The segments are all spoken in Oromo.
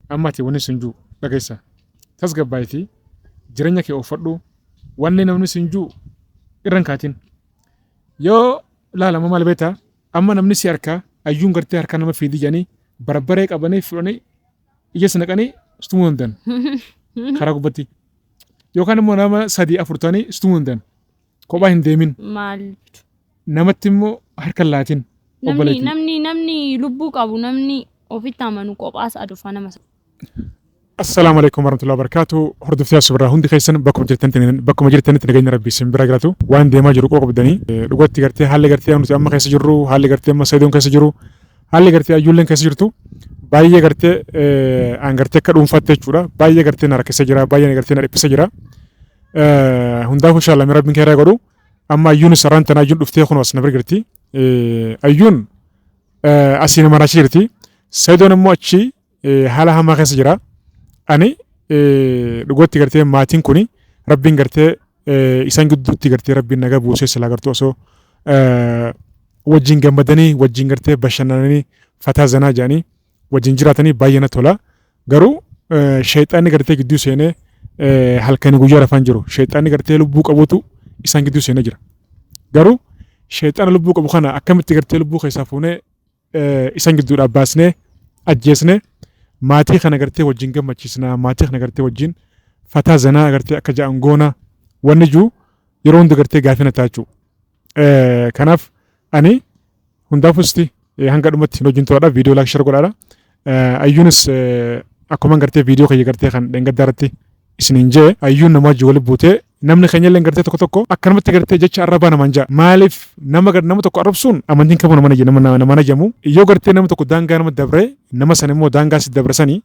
Amma ati wanni sin juu dhageessa. Tasgabbaayitii jireenya kee ooffadhu wanni namni sin juu irra hin kaatin. Yoo laalama maal beektaa amma namni si harkaa ayyuun gartee harkaa nama fiidii jedhanii barbaree qabanii fudhanii ija si naqanii situmuu danda'an karaa gubbatti. Yookaan immoo nama sadii afur ta'anii situmuu danda'an. Kophaa hin deemin. Maal Namatti immoo harka hin laatin. Namni Obboleettii. namni namni lubbuu qabu namni ofitti amanu kophaas adufa nama Assalaamu alaikum warahmatullahi wabarakatuh. Hordoftoota Asubirraa hundi keessan bakkuma jirtanitti bakkuma jirtanitti nageenya Rabbii isin bira jiraatu. Waan deemaa jiru quba qabdanii dhugatti gartee haalli gartee nuti amma keessa jirru haalli gartee amma Sayidoon keessa jiru haalli gartee Ayyuulleen keessa jirtu baay'ee gartee an gartee akka dhuunfaatti jechuudha. Baay'ee gartee na rakkisa jira baay'ee gartee na dhiphisa jira. Hundaafuu inshallah Rabbiin keeraa godhu. Amma Ayyuun sararaan tana Ayyuun dhuftee kun as na bira jirti. Ayyuun asii nama raachii jirti. Sayidoon immoo achi haala hamaa keessa jira. Ani dhugatti gartee maatiin kuni rabbiin gartee isaan gidduutti gartee rabbiin nagaa buusee silaa gartuu osoo wajjin gammadanii wajjin gartee bashannananii fataa zanaa jedhanii wajjin jiraatanii baay'ee na tola. Garuu sheexaanni gartee gidduu seenee halkanii guyyaa rafaan jiru. Sheexaanni gartee lubbuu qabutu isaan gidduu seenee jira. Garuu sheexaana lubbuu qabu kana akkamitti gartee lubbuu keessaa fuunee isaan gidduudhaa baasnee ajjeesnee maatii kana gartee wajjin gammachiisnaa maatii kana gartee wajjin fataa zanaa gartee akka ja'an goona wanni jiru yeroo hunda gartee gaafii na ta'a jechuudha. Kanaaf ani hundaafuu isti hanga dhumatti hin wajjin turaadha viidiyoo laayik shar godhaadha. Ayyuunis akkuma gartee viidiyoo kiyya gartee kan dheengaddaa irratti isiniin jee ayyuun nama wajjin wali buutee namni keenya illee gartee tokko tokko akkanumatti gartee jecha arrabaa namaan ja'a. Maaliif nama nama tokko arrabsuun amantiin kamuu nama nama nama najamu yoo gartee nama tokko daangaa nama dabre nama sana immoo daangaa si dabre sanii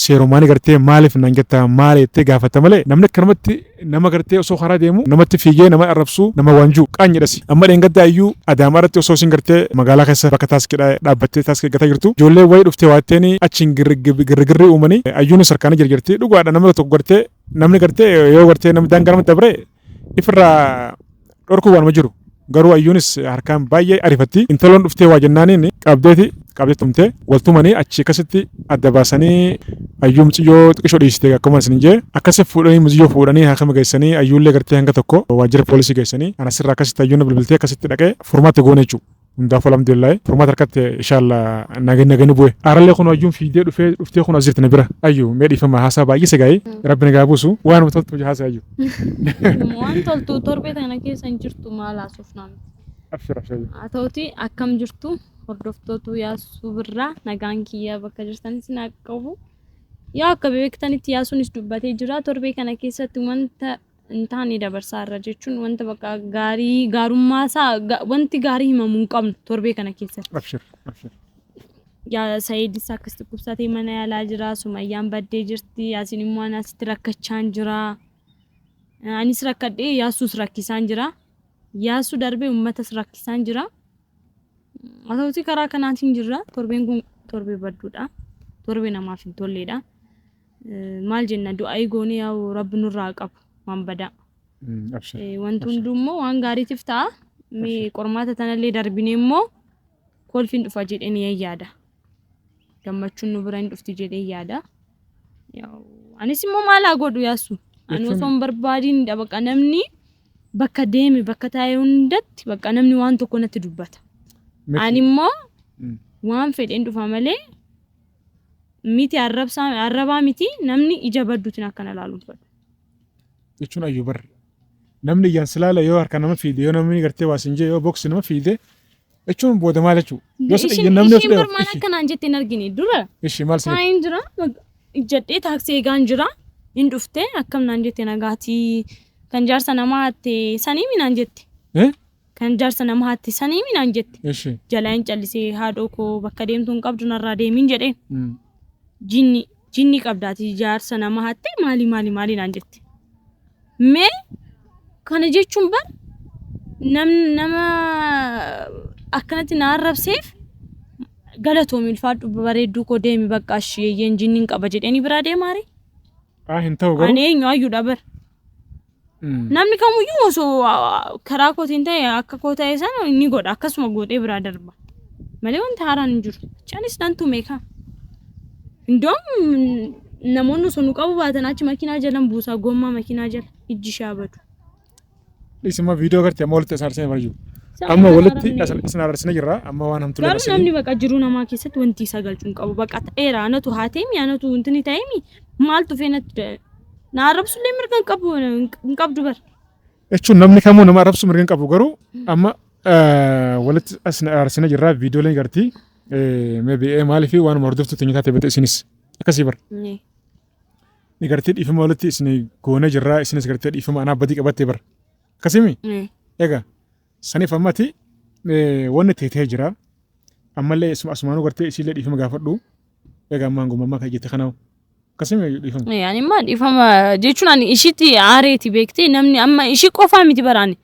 seerumaani gartee maaliif naan jetta maali jettee gaafatta malee namni akkanumatti nama gartee osoo karaa deemu namatti fiigee nama arrabsuu nama waanjuu qaanyidhasi. Amma dheengaddaa iyyuu Adaamaa irratti osoo isin gartee magaalaa keessa bakka taaskidha dhaabbattee taaskii eeggataa jirtu ijoollee wayii dhuftee waatteeni achiin girrigirrii uumanii ayyuunis harkaana jirjirti dhugaadha namni tokko gartee namni gartee yoo gartee namni daangaa namatti dabre ifirraa dhorkuu waanuma jiru. Garuu ayyuunis harkaan baay'ee arifatti. Intaloon dhuftee waa jennaaniin qabdeeti qabdee tumtee wal tumanii achi akkasitti adda baasanii ayyuu muciyyoo xiqishoo dhiisite akkuma isin jee akkasi fuudhanii muciyyoo fuudhanii haakama geessanii ayyuullee gartee hanga tokko waajjira poolisii geessanii anasirraa akkasitti ayyuun bilbiltee akkasitti dhaqee furmaata goone jechuudha. Hundaafuu alhamdulillah furmaata harkatti inshallah nagani nagani bu'e. Arallee kun ayyuun fiigdee dhufee dhuftee kun as jirti na bira. Ayyu mee dhiifama haasaa baay'ee gaa'ee rabbi nagaa buusu waanuma toltu haasaa ayyu. Waan toltu torbee kana keessa hin jirtu maal haasofnaa miti. Abshir abshir. Haa ta'uti akkam jirtu hordoftootu yaasuu birraa nagaan kiyya bakka jirtan isin haa qabu. Yaa akka beektanitti yaasuunis dubbatee jira torbee kana keessatti wanta hin taane dabarsaa irra jechuun wanta bakka gaarii gaarummaa isaa wanti gaarii himamu hin qabnu torbee kana keessatti. Abshir abshir. Yaa Sa'iidis akkas dhukkubsatee mana yaalaa jira Sumayyaan baddee jirti Yaasiin immoo ani asitti rakkachaan jira. Anis rakkadhee Yaasuus rakkisaan jira. Yaasuu darbee uummatas rakkisaan jira. Haa ta'uutii karaa kanaatiin jirra. Torbeen kun torbee badduudha. Torbee namaaf hin tolleedha. Maal jenna du'aa'ii goonee yaa'u rabbi nurraa qabu waan badaa. Wanti hunduu immoo waan gaariitiif ta'a. Mee qormaata tanallee darbinee immoo kolfiin dhufa jedheen yaada. Gammachuun nu bira hin dhufti jedhee yaada. Anis immoo maal haa godhu yaasu. Ani osoo hin barbaadiin bakka namni bakka deeme bakka taa'e hundatti bakka namni waan tokko natti dubbata. Ani immoo waan fedheen dhufa malee miti arrabsaa arrabaa miti namni ija badduutiin akkana ilaalu hin fedhu. Jechuun ayyuu bar namni ijaan si laala yoo harka nama fiide yoo namni gartee waa sin jee yoo boksi nama fiide jechuun booda maal jechuu yoo si Ishiin namni ishiin bar maal akka naan jette hin argine dura ishi maal sin taa'een jira ijjadhee taaksii eegaan jira hin dhufte akkam naan jette nagaatii kan jaarsa namaa hatte saniimi naan jette eh kan jaarsa nama hatte saniimi naan jette ishi jalaa hin callisee haadhoo koo bakka deemtu hin qabdu narraa deemiin jedheen jinni jinni qabdaati jaarsa nama hatte maali maali maali naan jette. Mee kana jechuun bar nam nama akkanatti na arrabseef galatoomi ulfaadhu bareedduu koo deemi bakka ashi eeyyeen jinniin qaba jedheeni biraa deemaare. Ah hin ta'u garuu. Ani eenyu ayyuudha bar. Namni kamuyyuu osoo karaa kootiin ta'e akka koo ta'e sana ni godha akkasuma godhee biraa darba. Malee wanti haaraan hin jiru. Achi anis nan tume kaa. Indoom namoonni osoo nu qabu baatan achi makiinaa jalan buusaa gommaa makiinaa jala ijji ishee badu. Dhiisuma viidiyoo gartee amma walitti isin araarsine barayyuu. Amma walitti isin araarsine jirra. Amma waan hamtuu Garuu namni baqa jiruu namaa keessatti wanti isa galchu hin qabu. Baqa ta'eera anatu haa ta'emi anatu wanti ta'emi maaltu feenatti na arrabsullee mirga hin qabu hin qabdu bara. Jechuun namni kamuu nama arrabsu mirga hin qabu garuu amma walitti isin araarsine jirra viidiyooleen gartii maybe maaliif waanuma hordoftuu teenya taate beekte isinis akkasii bara. Ni gartee dhiifama walitti isin goonee jirra isinis gartee dhiifama anaa badii qabattee bara. Akkasimi egaa saniif ammati wanni teetee jira ammallee asumaanuu gartee isiillee dhiifama gaafadhu egaa ammaan gomammaa kan jette kanaa'u. Akkasuma dhiifama. Ani immoo dhiifama jechuun ani ishiitti aareeti beektee namni amma ishii qofaa miti bara ani.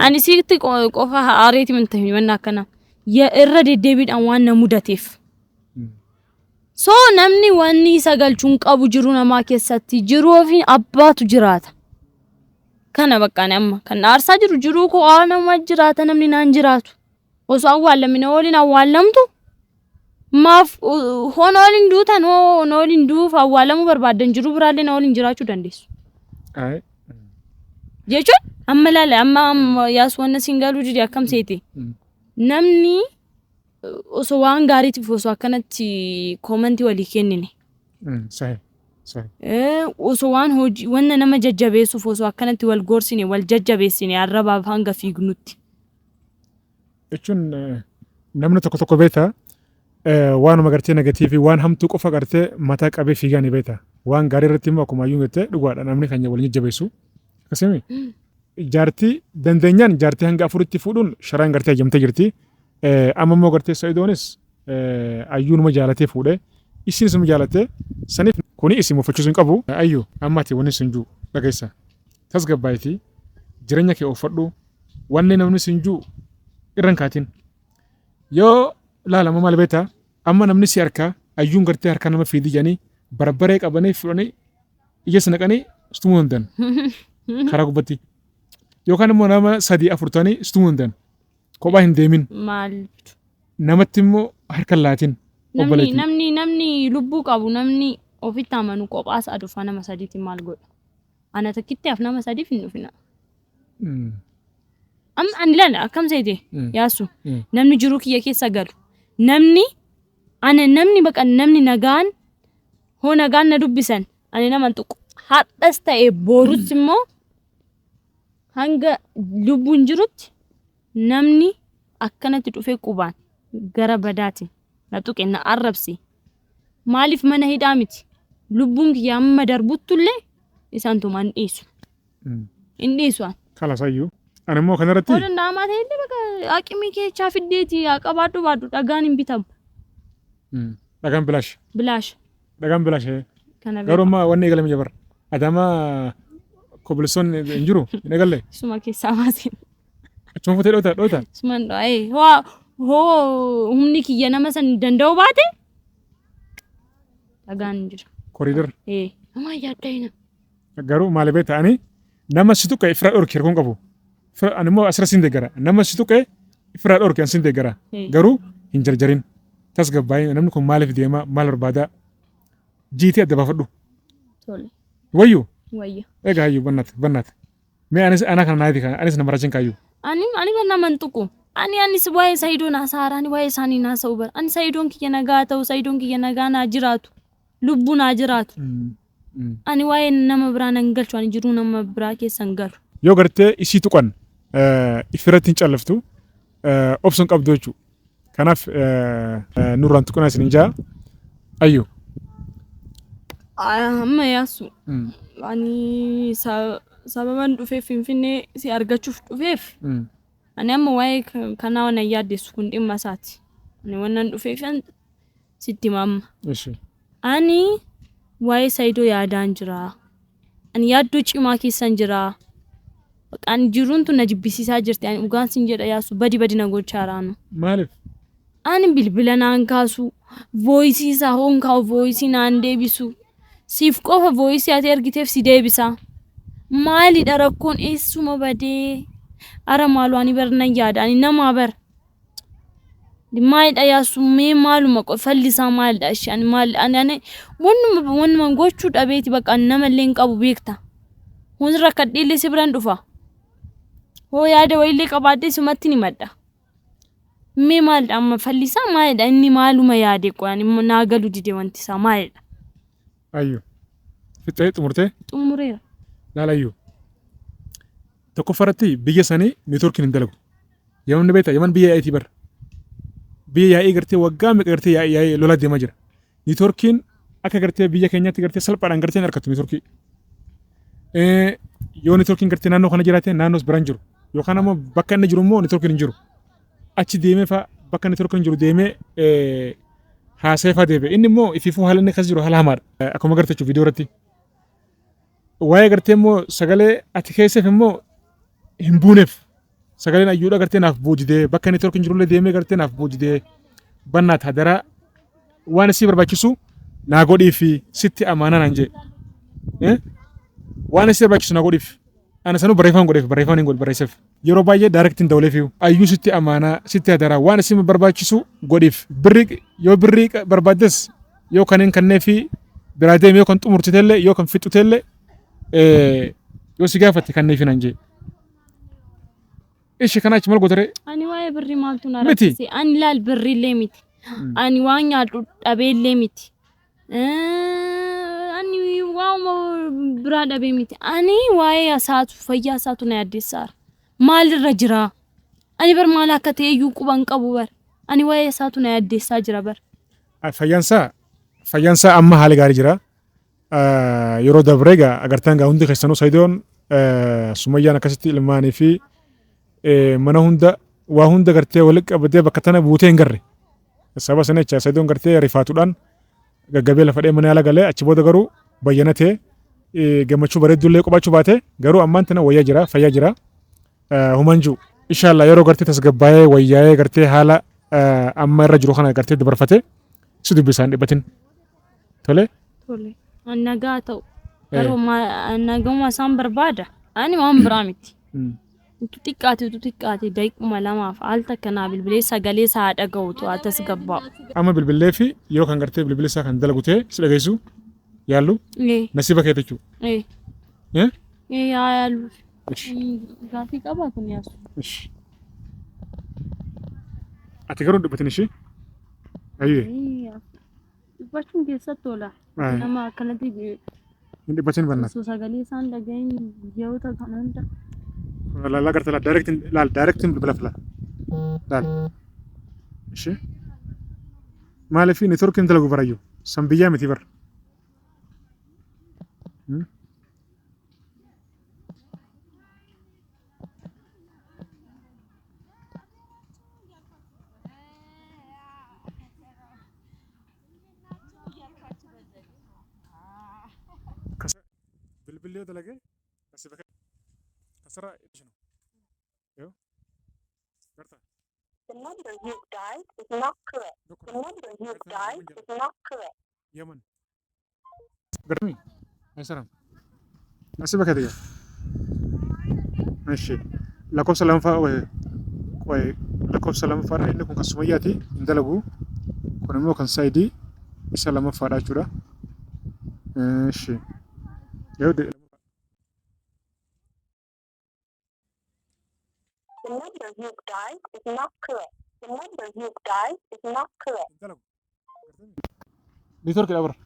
Ani isiitti qofa aareeti miti wanna akkana. Irra deddeebiidhaan waan na mudateef. So namni wanni isa galchuu hin qabu jiruu namaa keessatti jiruu ofii abbaatu jiraata. Kana bakka ani amma kan na aarsaa jiru jiruu koo haa nama jiraata namni naan jiraatu. Osoo awwaalamine waliin awwaalamtu maaf hoo na waliin duutan hoo na waliin duuf awwaalamuu barbaaddan jiruu biraallee na waliin jiraachuu dandeessu. Jechuun amma laala amma yaas wanna siin galuu dide akkam seete. Namni osoo waan gaariitiif osoo akkanatti koomantii walii kennine. Osoo waan hojii wanna nama jajjabeessuuf osoo akkanatti wal gorsine wal jajjabeessine arrabaaf hanga fiignutti. Jechuun namni tokko tokko beektaa waanuma gartee negatiivii waan hamtuu qofa gartee mataa qabee fiigaa ni beekta. Waan gaarii irratti immoo akkuma ayyuun jettee dhugaadha namni keenya wal jajjabeessu. Akkasumi jaartii dandeenyaan jaartii hanga afuritti fuudhuun sharaan gartee hayyamtee jirti. Amma immoo gartee Sa'idoonis ayyuunuma jaalatee fuudhee isinis numa jaalatee saniif kuni isin muffachiisuu hin qabu. Ayyuu amma ati wanni sin juu dhageessa. Tasgabbaayitii jireenya kee oofadhu wanni namni sin juu irra hin kaatin. Yoo laalama maal beektaa amma namni si harkaa ayyuun gartee harkaa nama fiidii jedhanii barbaree qabanii fudhanii ija si naqanii situmuu danda'an karaa gubbatti. Yookaan immoo nama sadii afur ta'anii situmuu danda'an. Kophaa hin deemin. Maal? Namatti immoo harka hin laatin. Namni Obboleettii. namni namni lubbuu qabu namni ofitti amanu kophaas adufaa nama sadiitiin maal godha? Ana takkitti nama sadiif hin dhufina. Amma ani ilaala akkam seete yaasu namni jiruu kiyya keessa galu namni ana namni baqa namni nagaan hoo nagaan na dubbisan ani nama tuqu hadhas ta'e borus immoo hanga lubbuun jirutti namni akkanatti dhufee qubaan gara badaatiin na tuqe na arrabse maaliif mana hidhaa miti lubbuun kiyya amma darbuttullee isaan tumaan hin dhiisu hin dhiisu an. Kalas ayyuu. Ani immoo kanarratti Hoo danda'amaa ta'ellee bakka haqimii keechaa fiddeeti haa qabaadhu baadhu dhagaan hin bitamu. Dhagaan bilaash. Bilaash. Dhagaan bilaash. Kana Garuu amma wanni eegalame jabar. Adaamaa kobilistoon hin jiru hin eegalle. Suma keessaa baaseen. Achuma futee dhoota dhoota. Suma hin hoo hoo humni kiyya nama san danda'u baate dhagaan hin jiru. Koriidar. Nama yaadda Garuu maal beektaa ani nama si tuqe ifira dhorki hirkoon qabu. Ani immoo asirra siin deeggara. Nama si tuqe ifira dhorki ani siin deeggara. Garuu hin jarjarin. Tasgabbaa'ee namni kun maaliif deema maal barbaada jiitii adda baafadhu. Tole. Wayyuu. Wayya. Egaa hayyuu bannaat bannaat. Mee anis anaa kana naayiti kana anis nama rajin kaayyuu. Ani ani kan nama hin tuqu. Ani anis waa'ee Sayidoon haasa'aara ani waa'ee isaanii haasa'u bara. Ani Sayidoon kiyya nagaa ta'u Sayidoon kiyya nagaa naa jiraatu. Lubbuu naa jiraatu. Ani waa'ee nama biraa nan galchu ani jiruu nama biraa keessa hin galu. Yoo gartee isii tuqan ifirratti hin calliftu obsa hin qabdu jechuudha. Kanaaf nurraan tuqinaa isin hin jaa. Ayyuu. Amma yaasu ani sababan dhufeef Finfinnee si argachuuf dhufeef ani amma waa'ee kanaa waan yaaddeessu kun dhimma isaati. Ani wannan dhufeef sitti hima amma. Ani waa'ee Sayidoo yaadaan jira. Ani yaaddoo cimaa keessan jira. Bakka ani jiruun tun na jibbisiisaa jirti. Ani dhugaan sin jedha yaasu badi badi na gochaa raanu. Maaliif? Ani bilbila naan kaasu, voice isaa hoon kaa'u voice naan deebisu. Siif qofa voice ati ergiteef si deebisa. Maalidha rakkoon eessuma badee? Ara maaloo ani bar nan yaada ani namaa bar. Maalidha Yaasuu mee maaluma falli isaa maalidha ishee ani maal ani ani wannuma wannuma gochuu dhabeeti bakka ani namallee hin qabu beekta. Wanti rakkadhee illee si biraan dhufa. Hoo yaada wayiillee qabaadhee sumatti ni madda. Mee maalidha amma falli isaa maalidha inni maaluma yaade qoy ani naa galu dide wanti isaa maalidha. Ayyu. Fixxee xumurtee? Xumureera. Laal Ayyu. Tokkoffaa irratti biyya sanii neetworkiin hin dalagu. Yaman ni beektaa? Yaman biyya yaa'iitii bar. Biyya yaa'ii gartee waggaa meeqa gartee yaa'ii yaa'ii lolaa deemaa jira. Neetworkiin akka gartee biyya keenyaatti gartee salphaadhaan gartee hin argattu neetworkii. Yoo neetworkiin gartee naannoo kana jiraate naannoos biraan jiru. Yookaan ammoo bakka inni jiru immoo neetworkiin hin jiru. Achi deemee fa'a bakka neetworkiin jiru deemee haasa'ee fa'a deebi'e. Inni immoo ifiifuu haala inni keessa jiru haala hamaadha. Akkuma garte jechuudha viidiyoo irratti. Waa'ee gartee immoo sagalee ati keesseef immoo hin buuneef. Sagaleen ayyuudha gartee naaf buujidee bakka neetworkiin jirullee deemee gartee naaf buujidee bannaat hadaraa waan isii barbaachisu naa godhii fi sitti amaanaa naan jee. Waan isii barbaachisu naa godhiif. Ana sanuu barreeffama godheef barreeffama hin godhe barreesseef. Yeroo baay'ee direct hin dawleefiyu. Ayyuu sitti amaanaa sitti hadaraa waan isii barbaachisu godhiif. Birrii yoo birrii barbaaddes yoo kan hin kanneefi biraa deeme yoo kan xumurtitellee yoo kan fixxutellee yoo si gaafatte kanneefi naan jee. Ishi kana achi maal gootaree? Ani waa'ee birrii maaltu na Miti. rakkise? Ani laal birriillee miti. Ani waan nyaadhu dhabeellee miti. Ani waanuma biraa dhabee miti. Ani waa'ee isaatu fayyaa isaatu na yaaddeessaara. Maalirra jira? Ani bar maal akka ta'e iyyuu quba hin qabu bar. Ani waa'ee isaatu na yaaddeessaa jira bar. Fayyaansaa fayyaansaa amma haala gaarii jira. Yeroo dabre egaa agartaan egaa hundi keessanuu Sayidoon Sumayyaan akkasitti ilmaanii fi mana hunda waa hunda gartee walitti qabatee bakka tana buutee hin garre. Sababa sana jecha Sayidoon gartee rifaatuudhaan gaggabee lafa dhee mana yaala galee achi booda garuu bayyanatee gammachuu bareeddullee qabaachuu baate garuu ammaan tana wayyaa jira fayyaa jira human jiru. Inshallah yeroo gartee tasgabbaa'ee wayyaa'ee gartee haala amma irra jiru kana gartee dabarfate si dubbisaan dhibbatin. Tole. Tole. An nagaa ta'u. Garuu naguma isaan barbaada. Ani waan biraa miti. Utu xiqqaate utu xiqqaate daqiiquma lamaaf al takka naa bilbilee sagalee isaa haa dhaga'utu haa tasgabbaa'u. Amma bilbilee fi yoo kan gartee bilbila isaa kan dalagu ta'e si dhageessu yaallu nasiiba kee jechuudha. Ee. Eh? Ee yaa yaallu. Gaafii qabaa kun yaasu. Ishi. Ati garuu hin dubbatin ishii. Ayyee. Dubbachuun keessatti tola. Aye. Nama akkanatti Hin dhibbatin bannaat. osoo sagalee isaan dhagahin guyyoota kana hunda. Laal agarta laal direct laal direct bilbila fila. Laal. Ishee. Maaliif neetworkiin dalagu barayyuu san biyyaa miti bara. Bilbilli yoo dalage asi bakka kasara ishinu. Yoo garta. The number you've dialed is not correct. The number you've dialed is not correct. Yaman. Gartami. Aysaram. Asi bakka ta'e. Ishi. Lakkoofsa lammaffaa qoy lakkoofsa lammaffaadha inni kun kan Sumayyaati hin dalagu. Kun immoo kan Saayidii isa lammaffaadha jechuudha. Ishi. Yoo The number you've dialed is not correct. The number you've dialed is not correct. Hin dalagu. Neetworkii dha bara.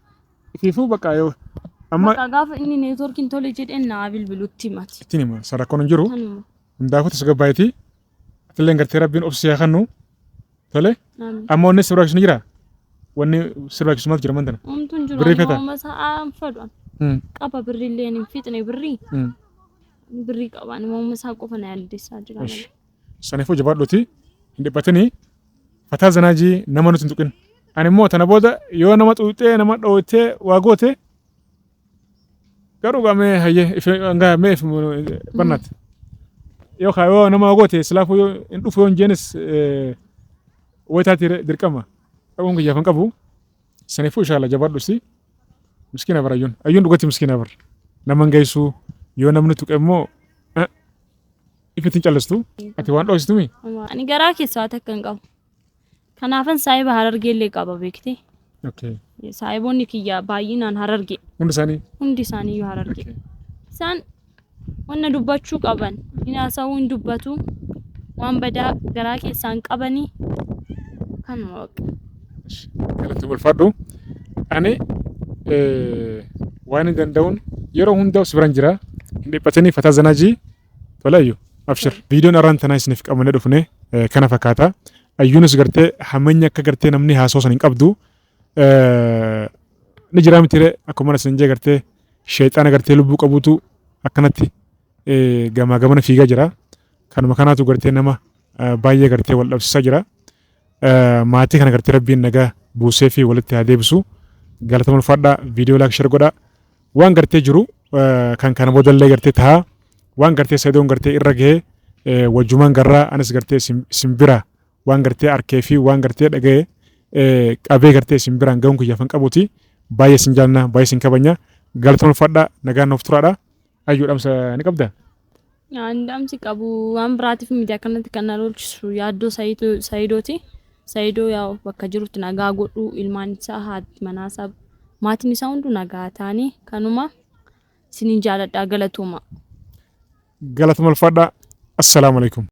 Ifiifuu bakka yoo amma Bakka gaafa inni neetworkiin tole jedheen naa bilbilutti himati. Ittiin hima san rakkoon hin jiru. Kanuma. Hundaafuu tasgabbaa'eeti. Atilleen gartee rabbiin obsi haa kennu. Tole. Amiin. Amma wanni si barbaachisu ni jira. Wanni si barbaachisu maaltu jira mantana? Homtuu hin jiru. Birrii Ani feetaa? waanuma isaa fedhu. Qaba birriillee hin fixne birrii. Birrii qaba. Ani waanuma isaa qofa na yaaddessaa jira malee. Saniifuu jabaadhuuti hin dhiphatini. Fataa zanaajii nama nuti hin tuqin. Ani immoo tana booda yoo nama xuuxxee nama dhooytee waa goote garuu gaa mee hayyee ife hangaa mee if barnaat. Yoo kaa yoo nama waa goote silaafuu yoo hin dhufu yoo hin jeenis wayitaati dirqama. Dhabuun kiyyaaf hin qabu. Saniifuu inshallah jabaadhu si. Miskiina bara ayyuun. Ayyuun dhugatti miskiina bara. Nama hin geessu yoo namni tuqe immoo ifitti hin callistu. Ati waan dhoksitumi? Ani garaa keessaa takka hin qabu. Kanaafan saahiba Harargeellee qaba beekte. Okay. Saahiboonni kiyya baay'inaan Hararge. Hundi isaanii. Hundi isaaniiyyuu Hararge. Okay. Isaan wanna dubbachuu qaban hin haasa'uu hin dubbatu. Waan badaa garaa keessaan qabanii kanuma baqa. Galatti ulfaadhu. Ani waan hin danda'uun yeroo hundaa si biran jira. Hin dhiphatanii fataa zanaajii tola ayyu. Abshir. Viidiyoon arraan tanaa isiniif qabannee dhufne kana fakkaata. Ayyuunis gartee hammanya akka gartee namni haasoo san hin qabdu. Ni jiraa miti akkuma isin jee gartee sheexaana gartee lubbuu qabutu akkanatti gamaa gamana fiigaa jira. Kanuma kanaatu gartee nama baay'ee gartee wal dhabsiisaa jira. Maatii kana gartee rabbiin nagaa buusee fi walitti haa deebisu. Galatama ulfaadhaa viidiyoo like share godhaa. Waan gartee jiru kan kana boodallee gartee tahaa waan gartee Sa'idoon gartee irra gahee wajjumaan garraa anis gartee isin bira waan gartee arkee fi waan gartee dhaga'ee qabee gartee isin biraan gahuun kiyyaaf hin qabuuti. Baay'ee isin jaalna baay'ee isin kabajna. Galatama ulfaadhaa nagaan nuuf turaadha. Ayyuu dhamsa ni qabdaa? Ani dhaamsi qabu waan biraatiif miti akkanatti kan na lolchisu yaaddoo Sa'idooti. Sa'idoo yaa bakka jirutti nagaa godhu ilmaan isaa haati manaa isaa maatiin isaa hunduu nagaa ta'anii kanuma isinin jaaladhaa galatooma. Galatama ulfaadhaa. Assalaamu alaikum.